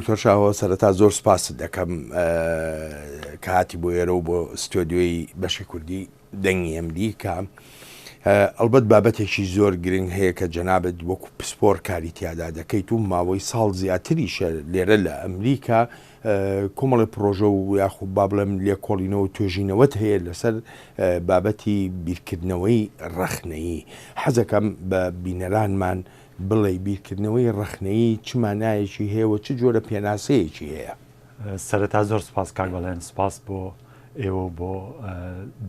دکتۆر شاهۆ سەرەتا زۆر سپاست دەکەم کە هاتی بۆ ئێرە و بۆ ستۆدیۆی بەشی کوردی دەنگی ئەمریکا. ئەڵبەت بابەتێکی زۆر گرنگ هەیە کە جەنابت وەکو پسپۆر کاری تیادا دەکەیت و ماوەی ساڵ زیاتریشە لێرە لە ئەمریکا کۆمەڵی پرۆژە و یاخود با بڵێم لێکۆڵینەوە و توێژینەوەت هەیە لەسەر بابەتی بیرکردنەوەی ڕەخنەیی. حەزەکەم بە بینەرانمان بڵێی بیرکردنەوەی ڕەخنەیی چ مانایەکی هەیە و چ جۆرە پێناسەیەکی هەیە؟ سەرەتا زۆر سوپاس کاک بەڵێن، سوپاس بۆ ئێوە و بۆ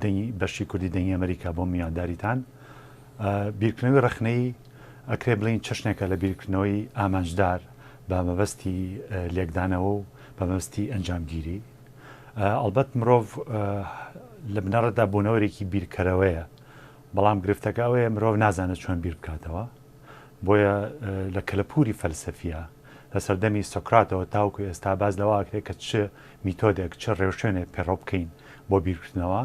دەنگی بەشی کوردی دەنگی ئەمریکا بۆ میوانداریتان. بیرکردنەوەی ڕەخنەیی ئەکرێ بڵێین چەشنێکە لە بیرکردنەوەی ئامانجدار بە مەبەستی لێکدانەوە و بە مەبەستی ئەنجامگیری. ئەڵبەت مرۆڤ لە بنەڕەتدا بوونەوەرێکی بیرکەرەوەیە، بەڵام گرفتەکە ئەوەیە مرۆڤ نازانێت چۆن بیر بکاتەوە، بۆیە لە کەلەپوری فەلسەفیە لە سەردەمی سۆکراتەوە تاوەکو ئێستا باس لەوە ئەکرێت کە چ میتۆدێک چ ڕێوشوێنێک پەیڕەو بکەین بۆ بیرکردنەوە.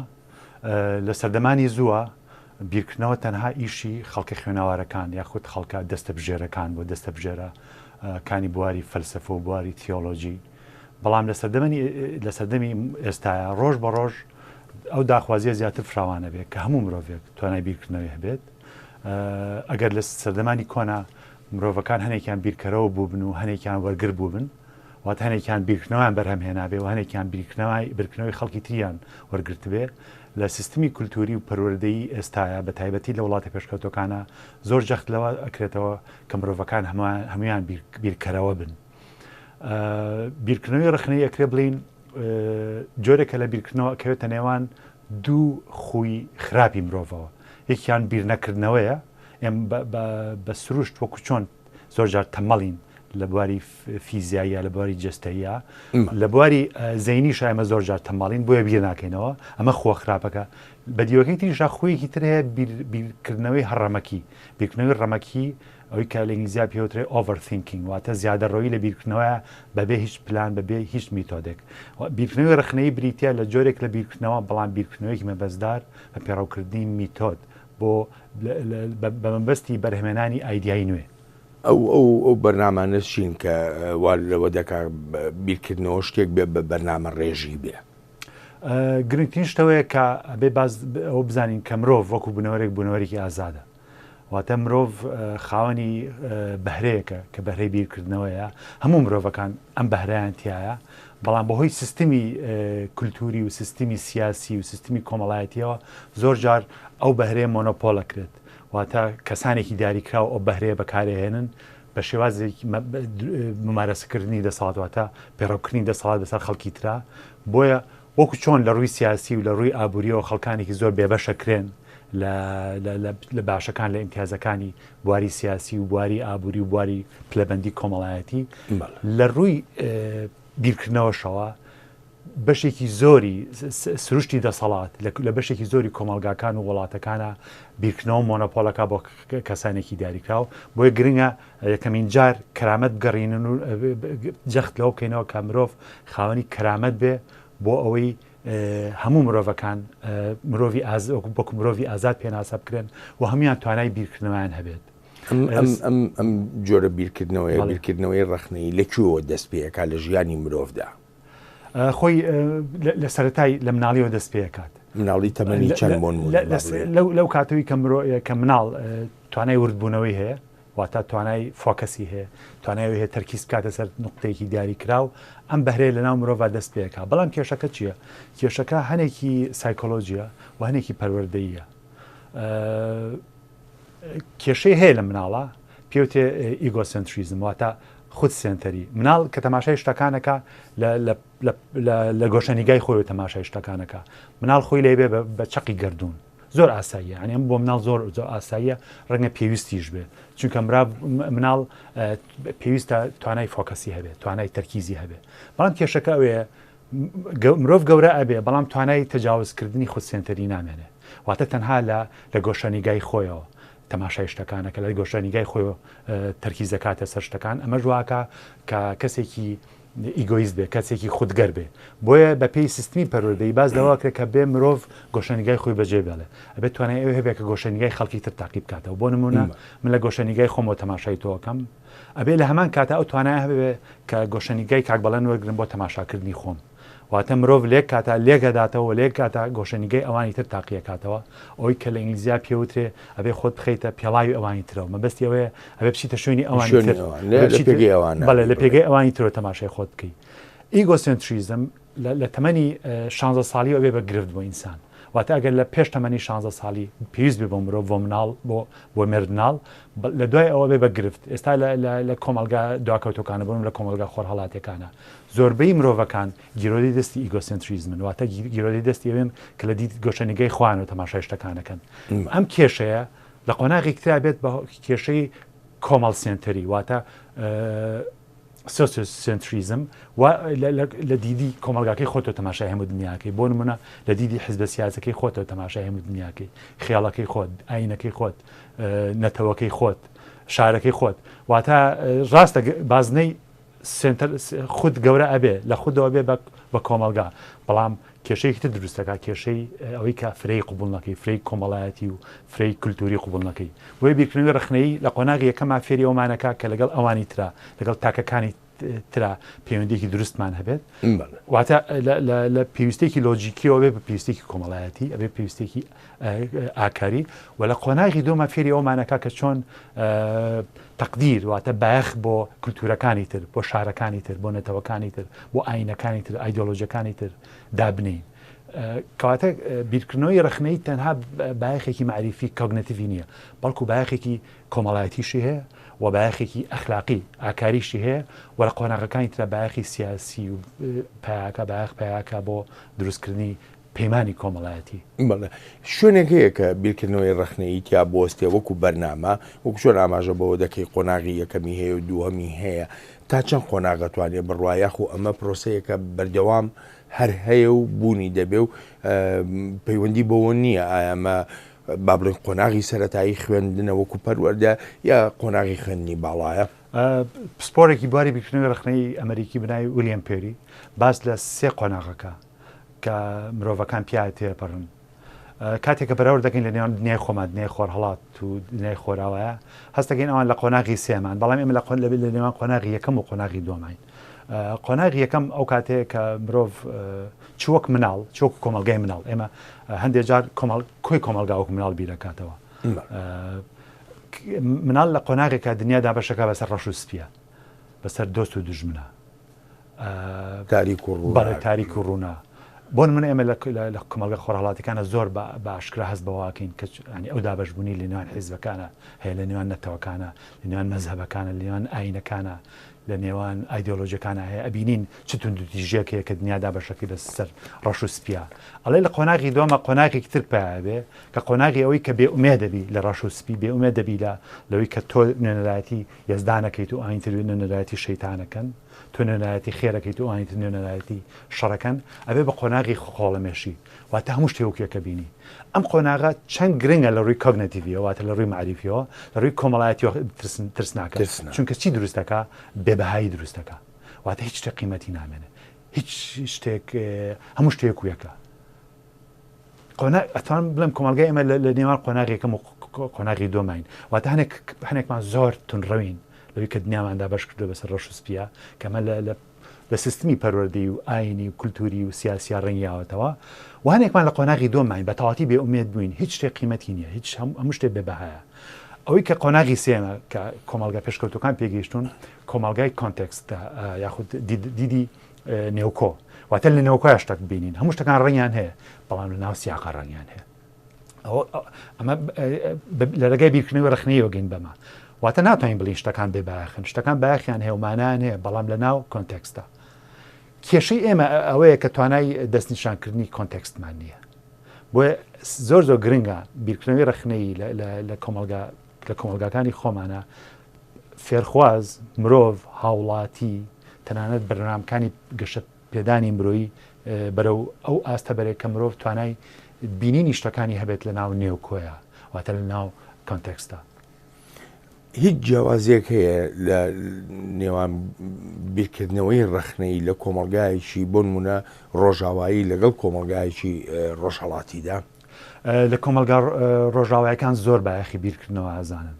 لە سەردەمانی زووە بیرکردنەوە تەنها ئیشی خەڵکە خوێنەوارەکان یاخود خەڵکە دەستەبژێرەکان بۆ دەستەبژێرە کانی بواری فەلسەفە و بواری تیۆلۆجی، بەڵام لە سەردەمەنی لە سەردەمی ئێستایا ڕۆژ بە ڕۆژ ئەو داخوازیە زیاتر فراوانە بێت کە هەموو مرۆڤێک توانای بیرکردنەوەی هەبێت. ئەگەر لە سەردەمانی کۆنا مرۆڤەکان هەنێکیان بیرکەرەوە بووبن و هەنێکیان وەرگر بووبن، واتە هەنێکیان بیرکردنەوەیان بەرهەم هێنابێ و هەنێکیان بیرکردنەوەی بیرکردنەوەی خەڵکی تریان وەرگرتبێ، لە سیستمی کولتووری و پەروەردەیی ئێستایا بە تایبەتی لە وڵاتە پێشکەوتووەکانا زۆر جەخت لەوە ئەکرێتەوە کە مرۆڤەکان هەموویان بیرکەرەوە بن. بیرکردنەوەی ڕەخنەیی ئەکرێ بڵێین جۆرێکە لە بیرکردنەوە ئەکەوێتە نێوان دوو خووی خراپی مرۆڤەوە، یەکیان بیرنەکردنەوەیە، ئێم بە سروشت وەکو چۆن زۆر جار تەمەڵین لە بواری فیزیاییە لە بواری جەستەیە لە بواری زەینیشا ئێمە زۆر جار تەمەڵین بۆیە بیر ناکەینەوە ئەمە خووە خراپەکە. بە دیوەکەی تریشا خوویەکی تر هەیە بیرکردنەوەی هەڕەمەکی، بیرکردنەوەی ڕەمەکی ئەوەی کە لە ئینگلیزیا پێوترێ overthinking واتە زیادەڕۆیی لە بیرکردنەوەیە بەبێ هیچ پلان بەبێ هیچ میتۆدێک. بیرکردنەوەی ڕەخنەیی بریتییە لە جۆرێک لە بیرکردنەوە بەڵام بیرکردنەوەیەکی مەبەستدار بە پێڕەوکردنی میتۆد بۆ بە مەبەستی بەرهەمێنانی ئایدیای نوێ. ئەو ئەو ئەو بەرنامانە چین کە وا لەوە دەکا بیرکردنەوە شتێک بێ بە بەرنامە ڕێژی بێ؟ گرنگترین شت ئەوەیە کە ئەبێ باس ئەوە بزانین کە مرۆڤ وەکو بوونەوەرێک بوونەوەرێکی ئازادە. واتە مرۆڤ خاوەنی بەهرەیەکە کە بەهرەی بیرکردنەوەیە، هەموو مرۆڤەکان ئەم بەهرەیان تیایە، بەڵام بەهۆی سیستمی کولتووری و سیستمی سیاسی و سیستمی کۆمەڵایەتیەوە زۆر جار ئەو بەهرەیە مۆنۆپۆل ئەکرێت، واتە کەسانێکی دیاریکراو ئەو بەهرەیە بەکارئەهێنن بە شێوازێکی ممارەسەکردنی دەسەڵات، واتە پەیڕەوکردنی دەسەڵات بەسەر خەڵکی ترا. بۆیە وەکو چۆن لە ڕووی سیاسی و لە ڕووی ئابووریەوە خەڵکانێکی زۆر بێبەشەکرێن لە باشەکان لە ئیمتیازەکانی بواری سیاسی و بواری ئابووری و بواری پلەبەندی کۆمەڵایەتی لە ڕووی بیرکردنەوەشەوە بەشێکی زۆری سروشتی دەسەڵات لە بەشێکی زۆری کۆمەڵگاکان و وڵاتەکانە بیرکردنەوە مۆنۆپۆلەکە بۆ کەسانێکی دیاریکراو بۆیە گرنگە یەکەمین جار کەرامەت بگەڕینن و جەخت لەوە بکەینەوە کە مرۆڤ خاوەنی کەرامەت بێ بۆ ئەوەی هەموو مرۆڤەکان مرۆڤی وەکو مرۆڤی ئازاد پێناسە بکرێن و هەمویان توانای بیرکردنەوەیان هەبێت. ئەم جۆرە بیرکردنەوەیە بیرکردنەوەی ڕەخنەیی لە کوێوە دەست پێ ئەکا لە ژیانی مرۆڤدا؟ خۆی لە سەرەتای لە مناڵیەوە دەست پێکات. مناڵی تەمەنی چەند بۆ نموونە؟ لەو کاتەوەی کە مرۆ کە مناڵ توانای وردبوونەوەی هەیە واتە توانای focus ی هەیە، توانای ئەوەی هەیە تەرکیز بکاتە سەر نوقتەیەکی دیاریکراو، ئەم بەهرەیە لەناو مرۆڤا دەست پێ ئەکا. بەڵام کێشەکە چییە؟ کێشەکە هەنێکی سایکۆلۆجییە و هەنێکی پەروەردەییە. کێشەی هەیە لە مناڵا پێوتێ egocentrism واتە خود سێنتەری. مناڵ کە تەماشای شتەکانەکە لە گۆشەنیگای خۆی تەماشای شتەکانەکە، مناڵ خۆی لێ بێ بە چەقی گەردوون. زۆر ئاساییە یانی ئەم بۆ مناڵ زۆر زۆر ئاساییە ڕەنگە پێویستیش بێ چونکە مرا مناڵ پێویستە توانای focus ی هەبێت توانای تەرکیزی هەبێ بەڵام کێشەکە ئەوەیە مرۆڤ گەورە ئەبێ بەڵام توانای تەجاوزکردنی خود سێنتەری نامێنێ واتە تەنها لە لە گۆشەنیگای خۆیەوە تەماشای شتەکانەکە لە گۆشەنیگای خۆی تەرکیز دەکاتە سەر شتەکان ئەمەش واکە کە کەسێکی ئیگۆیست بێ، کەسێکی خودگەر بێ. بۆیە بە پێی سیستمی پەروەردەیی باس لەوە ئەکرێ کە بێ مرۆڤ گۆشەنیگای خۆی بەجێ بێڵێ. ئەبێ توانای ئەوەی هەبێ کە گۆشەنیگای خەڵکی تر تاقی بکاتەوە. بۆ نموونە من لە گۆشەنیگای خۆمەوە تەماشای تۆ ئەکەم. ئەبێ لە هەمان کاتا ئەو توانایە هەبێ کە گۆشەنیگای کاک بەڵێن وەرگرم بۆ تەماشاکردنی خۆم. واتە مرۆڤ لەیەک کاتا لێکئەداتەوە و لەیەک کاتا گۆشەنیگای ئەوانی تر تاقیئەکاتەوە، ئەوەی کە لە ئینگلیزیا پێوترێ ئەبێ خۆت بخەیتە پێڵاوی ئەوانی ترەوە، مەبەستی ئەوەیە ئەبێ بچیتە شوێنی ئەوانی تر، ئەبێ بچیتە لە پێگەی ئەوانە، بەڵێ لە پێگەی ئەوانی ترەوە تەماشای خۆت بکەی. Egocentrism لە تەمەنی شانزە ساڵیەوە ئەبێ بە گرفت بۆ ئینسان. واتە ئەگەر لە پێش تەمەنی شانزە ساڵی پێویست بێ بۆ مرۆڤ، بۆ مناڵ، بۆ بۆ مێردمناڵ، لە دوای ئەوە بێ بە گرفت. ئێستا لە لە لە کۆمەڵگا دواکەوتووەکانە، بۆ نموونە لە کۆمەڵگا خۆرهەڵاتیەکانە، زۆربەی مرۆڤەکان گیرۆدەی دەستی ئیگۆسێنتریزمن، واتە گیرۆدەی دەستی ئەوێن کە لە دید گۆشەنیگای خۆیانەوە تەماشای شتەکان ئەکەن. ئەم کێشەیە لە قۆناغێکی ترا بێت بە کێشەی کۆمەڵ سێنتەری، واتە sociocentrism و لە دیدی کۆمەڵگاکەی خۆتەوە تەماشای هەموو دنیاکەی، بۆ نمونە لە دیدی حزبە سیاسەکەی خۆتەوە تەماشای هەموو دنیاکەی، خێڵەکەی خۆت، ئاینەکەی خۆت، نەتەوەکەی خۆت، شارەکەی خۆت، واتە ڕاستە بازنەی سێنتەر خود گەورە ئەبێ لە خودەوە بێ بە کۆمەڵگا، بەڵام کێشەیەکی تر دروست دەکات، کێشەی ئەوەی کە فرەیی قبوڵ نەکەی، فرەی کۆمەڵایەتی و فرەی کولتووری قبوڵ نەکەی. بۆیە بیرکردنەوەی ڕەخنەیی لە قۆناغی یەکەما فێری ئەوەمانەکا کە لەگەڵ ئەوانی ترا، لەگەڵ تاکەکانی ترا پەیوەندییەکی دروستمان هەبێت. واتە لە پێویستێکی لۆجیکیەوە بێ بە پێویستێکی کۆمەڵایەتی، ئەبێ پێویستێکی ئاکاری و لە قۆناغی دووەما فێری ئەوەمانەکا کە چۆن تەقدیر واتە بایەخ بۆ کولتوورەکانی تر، بۆ شارەکانی تر، بۆ نەتەوەکانی تر، بۆ ئایینەکانی تر، ئایدۆلۆژیەکانی تر دابنێین. کەواتە بیرکردنەوەی ڕەخنەیی تەنها بایەخێکی مەعریفی cognitive ی نییە، بەڵکو بایەخێکی کۆمەڵایەتیشی هەیە و بایەخێکی ئەخلاقی ئاکاریشی هەیە و لە قۆناغەکانی ترا بایەخی سیاسی و پیاکە بایەخ پیاکە بۆ دروستکردنی پەیمانی کۆمەڵایەتی. بەڵێ. شوێنێک هەیە کە بیرکردنەوەی ڕەخنەیی تیا بوەستێ وەکو بەرنامە، وەکو چۆن ئاماژە بەوە دەکەی قۆناغی یەکەمی هەیە و دووهەمی هەیە، تا چەند قۆناغ ئەتوانێ بڕوا یاخو ئەمە پرۆسەیەکە بەردەوام هەر هەیە و بوونی دەبێ و پەیوەندی بەوە نییە ئایا ئەمە با بڵێین قۆناغی سەرەتایی خوێندنە وەکو پەروەردە یا قۆناغی خوێندنی باڵایە؟ پسپۆرێکی بواری بیرکردنەوەی ڕەخنەیی ئەمەریکی بە ناوی ویلیەم پێری باس لە سێ قۆناغەکە کە مرۆڤەکان پیا تێپەڕن. کاتێک کە بەراورد دەکەین لە نێوان دنیای خۆمان، دنیای خۆرهەڵات و دنیای خۆراوایە، هەست دەکەین ئەوان لە قۆناغی سێمان، بەڵام ئێمە لە نێوان قۆناغی یەکەم و قۆناغی دووەماین. قۆناغی یەکەم ئەو کاتەیە کە مرۆڤ چ وەک مناڵ، چ وەکو کۆمەڵگای مناڵ، ئێمە هەندێک جار کۆی کۆمەڵگا وەکو مناڵ بیرەکاتەوە. مناڵ لە قۆناغێکا دنیا دابەشەکە بەسەر ڕەش و سپیە، بەسەر دۆست و دوژمنە. تاریک و ڕووناک. بەڵێ تاریک و ڕوونا. بۆ نمونە ئێمە لە کۆمەڵگە خۆرهەڵاتیەکانە زۆر بە ئاشکرا هەست بەوە ئەکەین کە ینی ئەو دابەشبوونی لە نێوان حیزبەکانە هەیە، لە نێوان نەتەوەکانە، لە نێوان مەزهەبەکانە، لە نێوان ئایینەکانە، لە نێوان ئایدۆلۆژیەکانە هەیە. ئەبینین چ توندوتیژیەک هەیە کە دنیا دابەشەکەی بە سەر ڕەش و سپیە. ئەڵێ لە قۆناغی دووەمە قۆناغێکی تر پەیا ئەبێ کە قۆناغی ئەوەی کە بێ ئومێد دەبی لە ڕەش و سپی، بێ ئومێد دەبی لە لەوەی کە تۆ نوێنەرایەتی یەزدانەکەیت و ئەوانی تر نوێنەرایەتی شەیتانەکەن، تۆ نوێنەرایەتی خێرەکەیت و ئەوانی تر نوێنەرایەتی شەڕەکەن، ئەبێ بە قۆناغی خۆڵەمێشی، واتە هەموو شتێ وەک یەکە بینی. ئەم قۆناغە چەند گرنگە لە ڕووی cognitive یەوە، واتە لە ڕووی مەعریفیەوە، لە ڕووی کۆمەڵایەتیەوە ترسناکە، چونکە چی دروست دەکا؟ بێبەهایی دروست دەکا، واتە هیچ شتێک قیمەتی نامێنێ، هیچ شتێک، هەموو شتێک وەکو یەکە. قۆناغ ئەتوانم بڵێم کۆمەڵگای ئێمە لە نێوان قۆناغی یەکەم و قۆناغی دووەمین واتە هەنێک هەنێکمان زۆر تونڕەوین لەوەی کە دنیاماندا بەش کردو بەسەر ڕەش و سپیە کەمە لە لە سیستمی پەروەردەی و ئاینی و کولتوری و سیاسیا ڕەنگیاوەتەوە و هەنێکمان لە قۆناغی دووەمین بە تەواتی بێ ئومێد بووین هیچ شتێک قیمەتی نییە هیچ هەموو شتێک بێ بەهایە ئەوەی کە قۆناغی سێمە کە کۆمەڵگا پێشکەوتوەکان پێگەیشتون کۆمەڵگای context یاخود دیدی نێوکۆ واتە لە نێوکۆیا شتەک بینین هەموو شتەکان ڕەنگیان هەیە بەڵام لە ناو سیاقا ڕەنگیان هەیە ئەمە لە ڕێگای بیرکردنەوەی ڕەخنەیەوە گەین بەمە واتە ناتوانین بڵین شتەکان بێ بایەخن شتەکان بایەخیان هەیە و مانایان هەیە بەڵام لە ناو context ا کێشەی ئێمە ئەوەیە کە توانای دەستنیشانکردنی context مان نییە بۆیە زۆر زۆر گرنگە بیرکردنەوەی ڕەخنەیی لە کۆمەڵگا لە کۆمەڵگاکانی خۆمانە فێرخواز، مرۆڤ، هاوڵاتی، تەنانەت بەرنامەکانی گەشە پێدانی مرۆیی بەرەو ئەو ئاستە بەرێت کە مرۆڤ توانای بینینی شتەکانی هەبێت لە ناو نێوکۆیە واتە لە ناو context ا. هیچ جیاوازیەک هەیە لە نێوان بیرکردنەوەی ڕەخنەیی لە کۆمەڵگایەکی بۆ نمونە ڕۆژاوایی لەگەڵ کۆمەڵگایەکی ڕۆژهەڵاتیدا؟ لە کۆمەڵگا ڕۆژاوایەکان زۆر بایەخی بیرکردنەوە ئەزانن.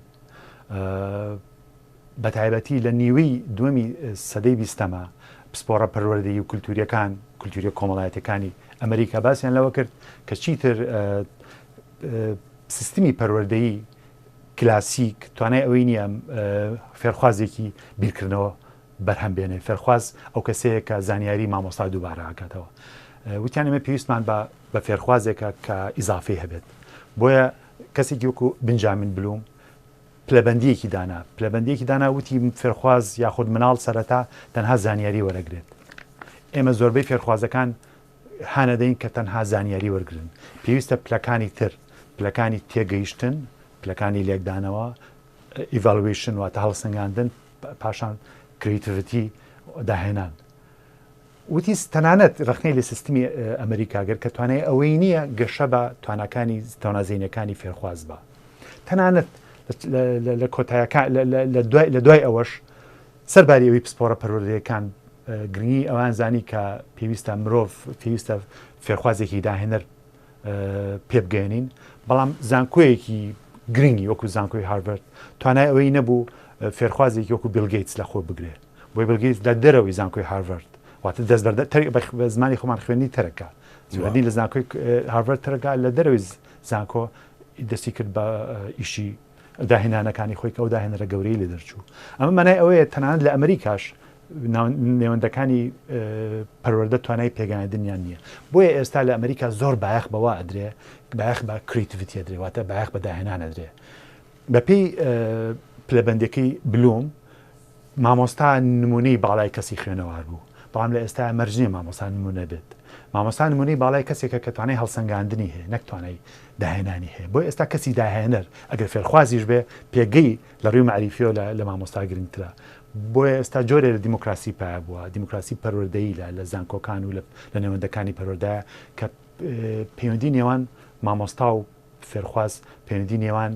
بەتایبەتی لە نیوەی دووەمی سەدەی بیستەما پسپۆڕە پەروەردەیی و کولتوورییەکان، کولتوورییە کۆمەڵایەتییەکانی ئەمریکا باسیان لەوە کرد کە چیتر سیستمی پەروەردەیی کلاسیک توانای ئەوەی نییە فێرخوازێکی بیرکردنەوە بەرهەم بێنێ. فێرخواز ئەو کەسەیە کە زانیاری مامۆستا دووبارە ئەکاتەوە. وتیان ئێمە پێویستمان بە بە فێرخوازێکە کە ئیزافەی هەبێت. بۆیە کەسێکی وەکو بنجامین بلوم پلەبەندییەکی دانا، پلەبەندییەکی دانا وتی فێرخواز یاخود مناڵ سەرەتا تەنها زانیاری وەرەگرێت. ئێمە زۆربەی فێرخوازەکان هانەدەین کە تەنها زانیاری وەرگرن. پێویستە پلەکانی تر، پلەکانی تێگەیشتن، پلەکانی لێکدانەوە، Evaluation واتە هەڵسەنگاندن، پاشان Creativity داهێنان. وتی تەنانەت ڕەخنەی لە سیستمی ئەمریکا گرت کە توانای ئەوەی نییە گەشە بە تواناکانی توانا زەینەکانی فێرخواز بە. تەنانەت لە کۆتایەکان لە دوای ئەوەش سەرباری ئەوەی پسپۆڕە پەروەردەیەکان گرنگی ئەوان زانی کە پێویستە مرۆڤ پێویستە فێرخوازێکی داهێنەر پێبگەێنین بەڵام زانکۆیەکی گرنگی وەکو زانکۆی هارڤەرد توانای ئەوەی نەبوو فێرخوازێکی وەکو بیل گەیتس لە خۆ بگرێ بۆی بیل گەیتس لە دەرەوەی زانکۆی هارڤەرد واتە دەست بەردە بە زمانی خۆمان خوێندنی تەرەکە خوێندنی لە زانکۆی هارڤەرد تەرەکە لە دەرەوەی زانکۆ دەستی کرد بە ئیشی داهێنانەکانی خۆی کە ئەو داهێنەرە گەورەی لێ دەرچوو. ئەمە مانای ئەوەیە تەنانەت لە ئەمریکاش نێوەندەکانی پەروەردە توانای پێگەیاندنیان نییە. بۆیە ئێستا لە ئەمریکا زۆر بایەخ بەوە ئەدرێ، بایەخ بە creativity ئەدرێ، واتە بایەخ بە داهێنان ئەدرێ. بەپێی پلەبەندیەکەی بلوم، مامۆستا نمونەی باڵای کەسی خوێنەوار بوو، بەڵام لە ئێستایا مەرج نییە مامۆستا نمونە بێت. مامۆستا نمونەی باڵای کەسێکە کە توانای هەڵسەنگاندنی هەیە نەک توانای داهێنانی هەیە. بۆیە ئێستا کەسی داهێنەر ئەگەر فێرخوازیش بێ پێگەی لە ڕووی مەعریفیەوە لە مامۆستا گرنگترە. بۆیە ئێستا جۆرێ لە دیموکراسی پایە بووە، دیموکراسی پەروەردەیی لە زانکۆکان و لە نێوەندەکانی پەروەردەیە کە پەیوەندی نێوان مامۆستا و فێرخواز پەیوەندی نێوان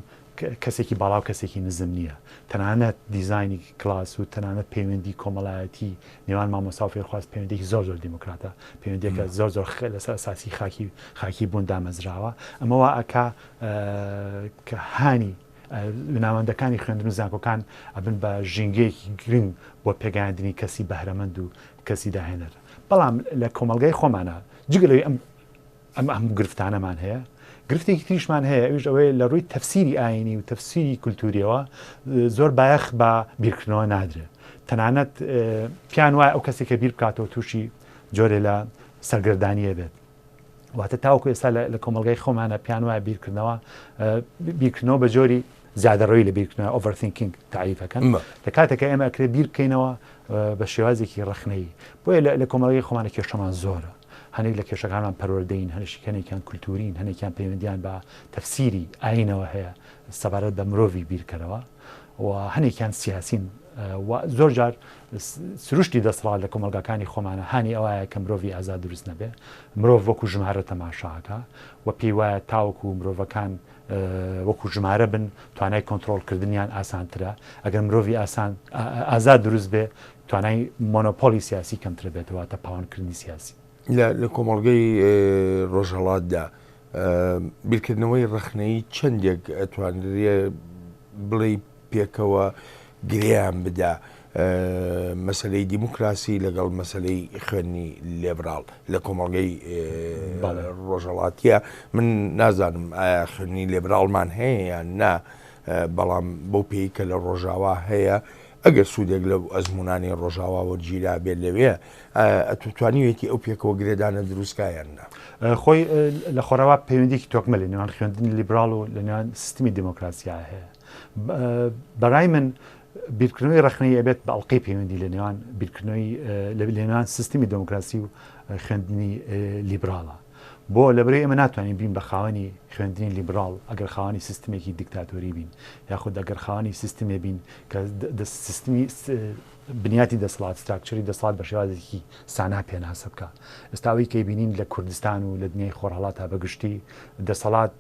کەسێکی باڵا و کەسێکی نزم نییە، تەنانەت دیزاینی کلاس و تەنانەت پەیوەندی کۆمەڵایەتی نێوان مامۆستا و فێرخواز پەیوەندیی زۆر زۆر دیموکراتە، پەیوەندیەکە زۆر زۆر لەسەر ئەساسی خاکی خاکی بوون دامەزراوە، ئەمە وا ئەکا کە هانی ناوەندەکانی خوێندن و زانکۆکان ئەبن بە ژینگەیەکی گرنگ بۆ پێگەیاندنی کەسی بەهرەمەند و کەسی داهێنەر. بەڵام لە کۆمەڵگای خۆمانا جگە لەوەی ئەم ئەم هەموو گرفتانەمان هەیە، گرفتێکی تریشمان هەیە ئەویش ئەوەیە لە ڕووی تەفسیری ئایینی و تەفسیری کولتووریەوە زۆر بایەخ بە بیرکردنەوە نادرێت. تەنانەت پیان وایە ئەو کەسێک کە بیر بکاتەوە تووشی جۆرێ لە سەرگەردانییە بێت. واتە تاوەکو ئێستا لە کۆمەڵگای خۆمانە پیان وایە بیرکردنەوە بیرکردنەوە بە جۆری زیادەڕەوی لە بیرکردنەوە overthinking تاریفەکەن لە کاتێکە ئێمە ئەکرێت بیر بکەینەوە بە شێوازێکی ڕەخنەیی بۆیە لە کۆمەڵگەی خۆمانە کێشەمان زۆرە هەنێک لە کێشەکانمان پەروەردەیین، هەنێکیان کولتوورین، هەنێکیان پەیوەندییان بە تەفسیری ئایینەوە هەیە سەبارەت بە مرۆڤی بیرکەرەوە و هەنێکیان سیاسین و زۆر جار سروشتی دەسەڵات لە کۆمەڵگاکانی خۆمانە هانی ئەوایە کە مرۆڤی ئازاد دروست نەبێ، مرۆڤ وەکو ژمارە تەماشاکا و پێی وایە تاوەکو مرۆڤەکان وەکو ژمارە بن توانای کۆنترۆڵکردنیان ئاسانترە، ئەگەر مرۆڤی ئاسان ئازاد دروست بێ توانای مۆنۆپۆلی سیاسی کەمترە بێتەوە واتە پاوانکردنی سیاسی. لە کۆمەڵگەی ڕۆژهەڵاتدا بیرکردنەوەی ڕەخنەیی چەندێک ئەتوانرێ بڵێی پێکەوە گرێیان بدا مەسەلەی دیموکراسی لەگەڵ مەسەلەی خوێندنی لێبراڵ لە کۆمەڵگەی ڕۆژهەڵاتیە من نازانم ئایا خوێندنی لێبراڵمان هەیە یان نا بەڵام بەو پێی کە لە ڕۆژاوا هەیە ئەگەر سوودێک لەو ئەزموونانەی ڕۆژاوا وەرگیرابێت لەوێ، ئایا ئەتوو توانیویەتی ئەو پێکەوە گرێدانە دروست کا یان نا؟ خۆی لە خۆراوا پەیوەندییەکی تۆکمە لە نێوان خوێندنی لیبراڵ و لە نێوان سیستمی دیموکراسیا هەیە. بە ڕای من بیرکردنەوەی ڕەخنەیی ئەبێت بە ئەڵقەی پەیوەندی لە نێوان بیرکردنەوەی لە نێوان سیستمی دیموکراسی و خوێندنی لیبراڵە. بۆ؟ لەبەرئەوەی ئێمە ناتوانین بین بە خاوەنی خوێندنی لیبراڵ ئەگەر خاوەنی سیستمێکی دیکتاتۆری بین، یاخود ئەگەر خاوەنی سیستمێ بین کە سیستمی بنیاتی دەسەڵات، structure ی دەسەڵات بە شێوازێکی سانا پێناسە بکا. ئێستا ئەوەی کە بینین لە کوردستان و لە دنیای خۆرهەڵاتا بە گشتی دەسەڵات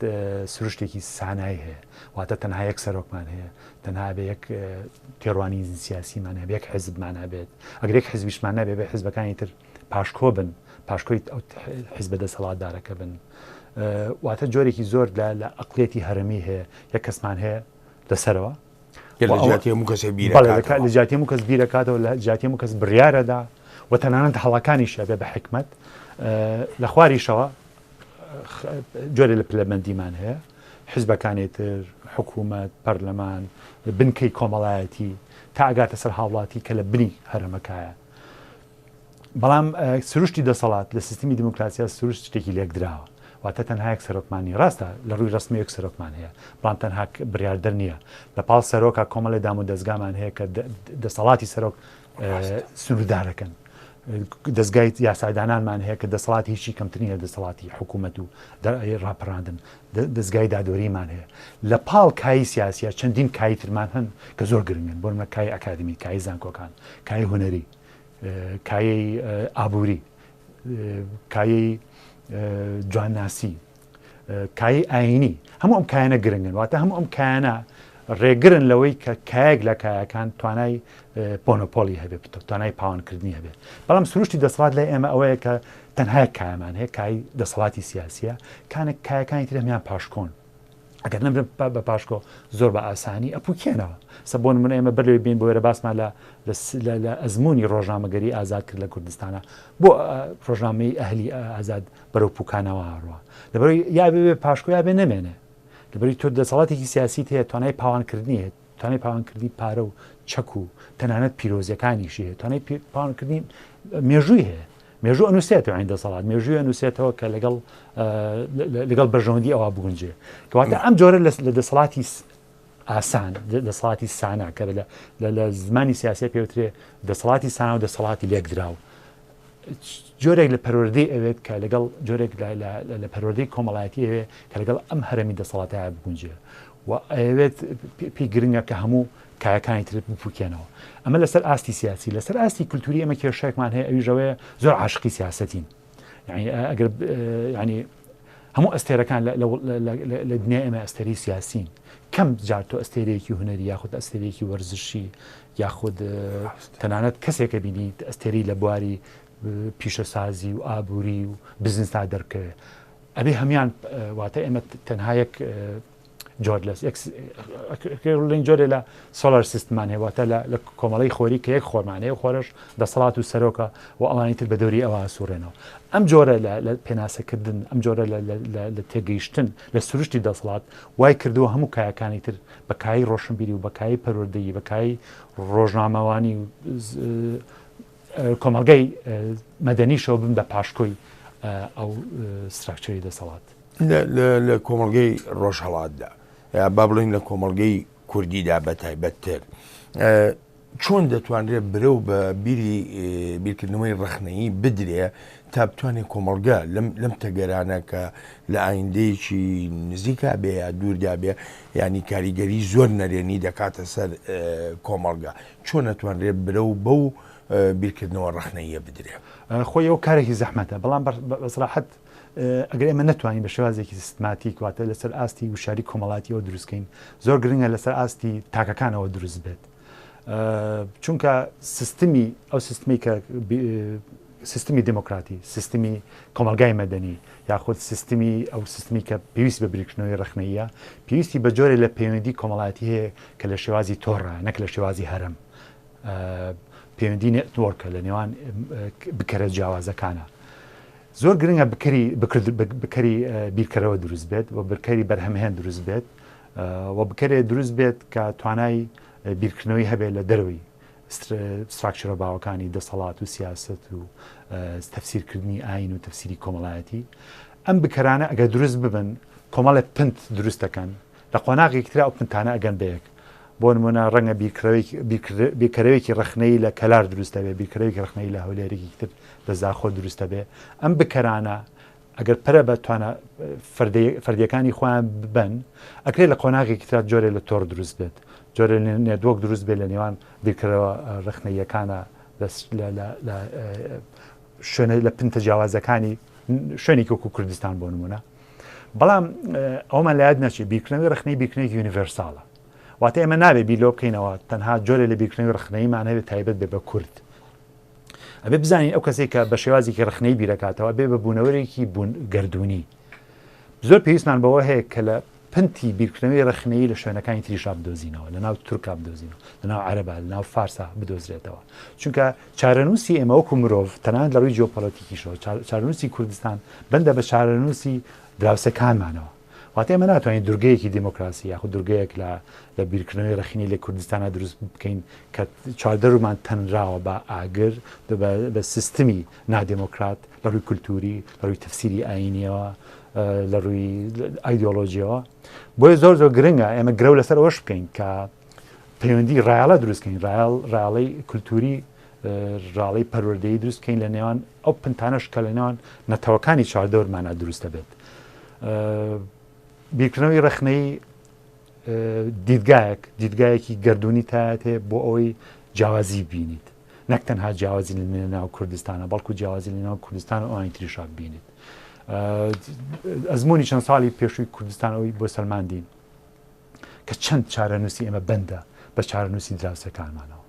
سروشتێکی سانایی هەیە، واتە تەنها یەک سەرۆکمان هەیە، تەنها بێ یەک تێڕوانینی سیاسیمان هەبێ، یەک حزبمان هەبێت، ئەگەر یەک حزبیشمان نەبێ بێ حزبەکانی تر پاشکۆ بن، پاشکۆی ئەو حیزبە دەسەڵاتدارەکە بن. واتە جۆرێکی زۆر لە ئەقڵیەتی هەرەمی هەیە، یەک کەسمان هەیە لەسەرەوە. لە جیاتی هەموو کەسێک بیرەکاتەوە. لە جیاتی هەموو کەس بیرەکاتەوە، لە جیاتی هەموو کەس بڕیارەدا و تەنانەت هەڵەکانیشی ئەبێ بە حیکمەت. لە خواریشەوە جۆرێ لە پلەبەندیمان هەیە، حیزبەکانی تر، حکوومەت، پەرلەمان، بنکەی کۆمەڵایەتی تا ئەگاتە سەر هاوڵاتی کە لە بنی هەرەمەکایە. بەڵام سروشتی دەسەڵات لە سیستمی دیموکراسیا سروشت شتێکی لێکدراوە، واتە تەنها یەک سەرۆکمان نییە. ڕاستە لە ڕووی ڕەسمی یەک سەرۆکمان هەیە، بەڵام تەنها بڕیاردەر نییە. لە پاڵ سەرۆکا کۆمەڵێ دام و دەزگامان هەیە کە دەسەڵاتی سەرۆک سنووردارەکەن. دەزگای یاسادانانمان هەیە کە دەسەڵاتی هیچی کەمتر نییە لە دەسەڵاتی حکوومەت و ڕاپەڕاندن. دەزگای دادوەریمان هەیە. لە پاڵ کایی سیاسیە چەندین کایی ترمان هەن کە زۆر گرنگن، بۆ نموونە کایی ئەکادیمی، کایی زانکۆکان، کایی هونەری، کایەی ئابووری، کایەی جوانناسی، کایەی ئایینی، هەموو ئەم کایانە گرنگن. واتە هەموو ئەم کایانە ڕێگرن لەوەی کە کایەک لە کایەکان توانای پۆنۆپۆلی هەبێت، توانای پاوانکردنی هەبێت. بەڵام سروشتی دەسەڵات لای ئێمە ئەوەیە کە تەنها یەک کایەمان هەیە، کای دەسەڵاتی سیاسیە، کانێک کایەکانی تر هەمیان پاشکۆن. ئەگەر نەبن بە پاشکۆ زۆر بە ئاسانی ئەپوکێنەوە. سە بۆ نمونە ئێمە بەر لەوەی بێین بۆ ئێرە باسمان لە لە ئەزمموی ڕۆژنامەگەری ئازاد کرد لە کوردستانە، بۆ ڕۆژنامەی ئەهلی ئازاد بەرەو پوکانەوە ئاڕوا، لەبەرەوەی یا بێ پاشکۆ یا بێ نەمێنێ. لەبەری تۆ دەسەڵاتێکی سیاسیت هەیە توانای پاوانکردنی هەیە، توانای پاوانکردنی پارە و چەک و تەنانەت پیرۆزیەکانیشی هەیە، توانای پاوانکردنی مێژووی هەیە. مێژوو ئەنووسێتەوە، یانی دەسەڵات مێژووی ئەنووسێتەوە کە لەگەڵ لەگەڵ بەرژەوەندی ئەوە بگونجێ. کەواتە ئەم جۆرە لە دەسەڵاتی ئاسان، دەسەڵاتی سانا کە لە زمانی سیاسی پێوترێ دەسەڵاتی سانا و دەسەڵاتی لێکدراو، جۆرێک لە پەروەردەی ئەوێت کە لەگەڵ جۆرێک لە پەروەردەی کۆمەڵایەتی ئەوێ کە لەگەڵ ئەم هەرەمی دەسەڵاتایە بگونجێ و ئەیەوێت پێی گرنگە کە هەموو کایەکانی تر بپوکێنەوە. ئەمە لەسەر ئاستی سیاسی. لەسەر ئاستی کولتوری ئێمە کێشەیەکمان هەیە، ئەویش ئەوەیە زۆر عاشقی سیاسەتین. یعنی ئەگەر یعنی هەموو ئەستێرەکان لە دنیای ئێمە ئەستێرەی سیاسین. کەم جار تۆ ئەستێرەیەکی هونەری یاخود ئەستێرەیەکی وەرزشی یاخود تەنانەت کەسێکە بینی ئەستێرەی لە بواری پیشەسازی و ئابووری و بزنسدا دەرکەوێت. ئەبێ هەمان واتە ئێمە تەنها یەک جۆر لە لین جۆرێ لە solar system مان هەیە، واتە لە کۆمەڵی خۆری کە یەک خۆرمان هەیە، خۆرش دەسەڵات و سەرۆکە و ئەوانی تر بە دەوری ئەوە سوڕێنەوە. ئەم جۆرە لە پێناسەکردن، ئەم جۆرە لە تێگەیشتن لە سروشتی دەسەڵات وای کردووە هەموو کایەکانی تر بە کایی ڕۆشنبیری و بە کایی پەروەردەیی، بە کایی ڕۆژنامەوانی و کۆمەڵگەی مەدەنیشەوە بن بە پاشکۆی ئەو structure ی دەسەڵات. لە کۆمەڵگەی ڕۆژهەڵاتدا یا با بڵێین لە کۆمەڵگەی کوردیدا بە تایبەتتر چۆن دەتوانرێت برەو بە بیری بیرکردنەوەی ڕەخنەیی بدرێ تا بتوانێت کۆمەڵگە لەم لەم تەگەرانە کە لە ئایندەیەکی نزیکا بێ یا دووردا بێ ینی کاریگەری زۆر نەرێنی دەکاتە سەر کۆمەڵگە چۆن ئەتوانرێت برەو بەو بیرکردنەوە ڕەخنەییە بدرێ؟ خۆی ئەوە کارێکی زەحمەتە، بەڵام بەسراحەت ئەگەر ئێمە نەتوانین بە شێوازێکی سیستماتیک واتە لەسەر ئاستی وشاری کۆمەڵاتیەوە دروستکەین، زۆر گرنگە لەسەر ئاستی تاکەکانەوە دروست بێت. چونکە سیستمی ئەو سیستمی کە سیستمی دموکراتی، سیستمی کۆمەلگای مەدەنی یاخود سیستمی ئەو سیستمی کە پێویست بە بیرکردنەوەی ڕەخنەیە، پێویستی بە جۆرێ لە پەیوەندی کۆمەڵایەتی هەیە کە لە شێوازی تۆڕە نەک لە شێوازی هەرەم. پەیوەندی network ە لە نێوان بکەرە جیاوازەکانە. زۆر گرنگە بکەری بکەری بیرکەرەوە دروست بێت و بکەری بەرهەمهێن دروست بێت و بکەرێ دروست بێت کە توانای بیرکردنەوەی هەبێت لە دەرەوەی structure ە باوەکانی دەسەڵات و سیاست و تەفسیرکردنی ئاین و تەفسیری کۆمەڵایەتی. ئەم بکەرانە ئەگەر دروست ببن کۆمەڵێ پنت دروست دەکەن، لە قۆناغێکی ترا ئەو پنتانە ئەگەن بە یەک. بۆ نموونە ڕەنگە بیرکەرەوەیەکی ڕەخنەیی لە کەلار دروست دەبێ، بیرکەرەوەیەکی ڕەخنەیی لە هەولێر، یەکێکی تر لە زاخۆ دروست دەبێ. ئەم بکەرانە ئەگەر پەرە بە توانا فەردیەکانی خۆیان ببەن، ئەکرێت لە قۆناغێکی ترا جۆرێ لە تۆڕ دروست بێت، جۆرێ لە network دروست بێت لە نێوان بیرکەرەوە ڕەخنەییەکانە لە شوێنە لە پنتە جیاوازەکانی شوێنێکی وەکو کوردستان بۆ نمونە. بەڵام ئەومان لایەت نەچێت بیرکردنەوەی ڕەخنەی بیرکردنەوەیەکی universal ە، واتە ئێمە نابێ بیر لەوە بکەینەوە تەنها جۆرێ لە بیرکردنەوەی ڕەخنەییمان هەبێت تایبەت بێ بە کورد. ئەبێ بزانین ئەو کەسێک کە بە شێوازێکی ڕەخنەیی بیرەکاتەوە بێ بە بوونەوەرێکی بوون گەردوونی. زۆر پێویستمان بەوە هەیە کە لە پنتی بیرکردنەوەی ڕەخنەیی لە شوێنەکانی تریشا بدۆزینەوە، لە ناو تورکا بدۆزینەوە، لە ناو عەرەبا، لە ناو فارسا بدۆزرێتەوە. چونکە چارەنووسی ئێمە وەکو مرۆڤ، تەنانەت لە ڕووی جیۆپۆلەتیکیشەوە، چارەنووسی کوردستان بەندە بە چارەنووسی دراوسێکانمانەوە. واتە ئێمە ناتوانین دورگەیەکی دیموکراسی یاخود دورگەیەک لە لە بیرکردنەوەی ڕەخنەیی لە کوردستانا دروست بکەین کە چواردەورمان تەنراوە بە ئاگر، بە سیستمی نادێمۆکرات لە ڕووی کولتووری، لە ڕووی تەفسیری ئایینییەوە، لە ڕووی ئایدۆلۆژیەوە. بۆیە زۆر زۆر گرنگە ئێمە گرەو لەسەر ئەوەش بکەین کە پەیوەندی ڕایەڵە دروست کەین، ڕایەڵ ڕایەڵەی کولتووری، ڕاڵەی پەروەردەیی دروست بکەین لە نێوان ئەو پنتانەش کە لە نێوان نەتەوەکانی چواردەورمانە دروست دەبێت. بیرکردنەوەی ڕەخنەیی دیدگایەک دیدگایەکی گردردونی تایەت هەیە بۆ ئەوەی جیاوازی بینیت نەک تەنها جیاوازی لە ناو کوردستانە بەڵکو جیاوازی لە ناو کوردستان و ئەوانی تریشا ببینیت ئەزمموی چەند ساڵی پێشووی کوردستان ئەوی بۆ سەلماندین کە چەند چارەنووسی ئێمە بەندە بە چارەنووسی دراوسێکانمانەوە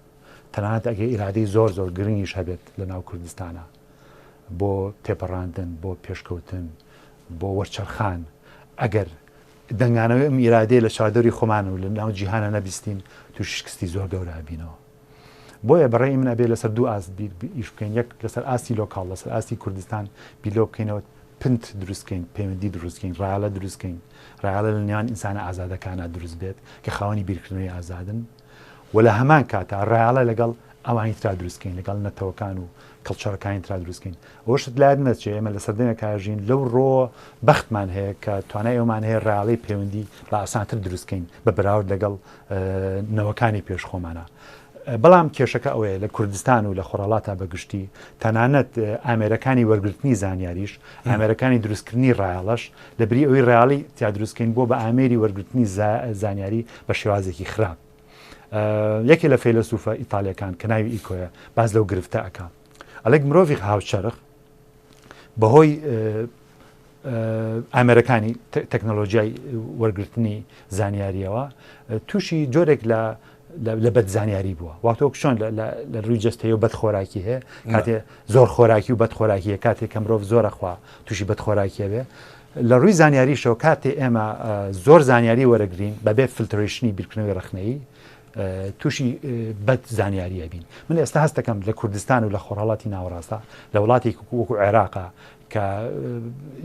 تەنانەت ئەگەر ئیرادەی زۆر زۆر گرنگیش هەبێت لە ناو کوردستانە بۆ تێپەڕاندن بۆ پێشکەوتن بۆ وەرچەرخان ئەگەر دەنگانەوەی ئەم ئیرادەیە لە چواردەوری خۆمان و لە ناو جیهانە نەبیستین تووشی شکستی زۆر گەورە ئەبینەوە. بۆیە بەڕێی من ئەبێ لەسەر دوو ئاست بیر ئیش بکەین یەک لەسەر ئاستی local لەسەر ئاستی کوردستان بیر لەوە بکەینەوە پنت دروست کەین پەیوەندی دروست کەین ڕایەڵە دروست کەین ڕایەڵە لە نێوان ئینسانە ئازادەکانا دروست بێت کە خاوەنی بیرکردنەوەی ئازادن و لە هەمان کاتا ڕایەڵە لەگەڵ ئەوانی ترا دروست کەین لەگەڵ نەتەوەکان و culture ەکانی ترا دروست کەین ئەوەشت لایەت نەچێ ئێمە لە سەردەمێکا ژین لەو ڕۆوە بەختمان هەیە کە توانای ئەومان هەیە ڕایەڵەی پەیوەندی بە ئاسانتر دروست کەین بە بەراورد لەگەڵ نەوەکانی پێش خۆمانە. بەڵام کێشەکە ئەوەیە لە کوردستان و لە خۆرهەڵاتا بە گشتی تەنانەت ئامێرەکانی وەرگرتنی زانیاریش ئامێرەکانی دروستکردنی ڕایەڵەش لە بری ئەوی ڕایەڵی تیا دروستکەین بۆ بە ئامێری وەرگرتنی زانیاری بە شێوازێکی خراپ. یەکێ لە فەیلەسوفە ئیتالیەکان کە ناوی ئیکۆیە باس لەو گرفتە ئەکا ئەڵێک مرۆڤی هاوچەرخ بەهۆی ئامێرەکانی تەکنەلۆژیای وەرگرتنی زانیاریەوە تووشی جۆرێک لە لە بەد زانیاری بووە واتۆ چۆن لە ڕووی جستەیە و بەد خۆراکی هەیە کاتێ زۆر خۆراکی و بەد خۆراکیە کاتێک کە مرۆڤ زۆرەخوا تووشی بەد خۆراکیە بێ لە ڕووی زانیاریشەوە کاتێ ئێمە زۆر زانیاری وەرەگرین بەبێ filtration ی بیرکردنەوەی ڕەخنەیی تووشی بەد زانیاری ئەبین من ئێستا هەست دەکەم لە کوردستان و لە خۆرهەڵاتی ناوەڕاستە لە وڵاتێک وەکو عێراقا کە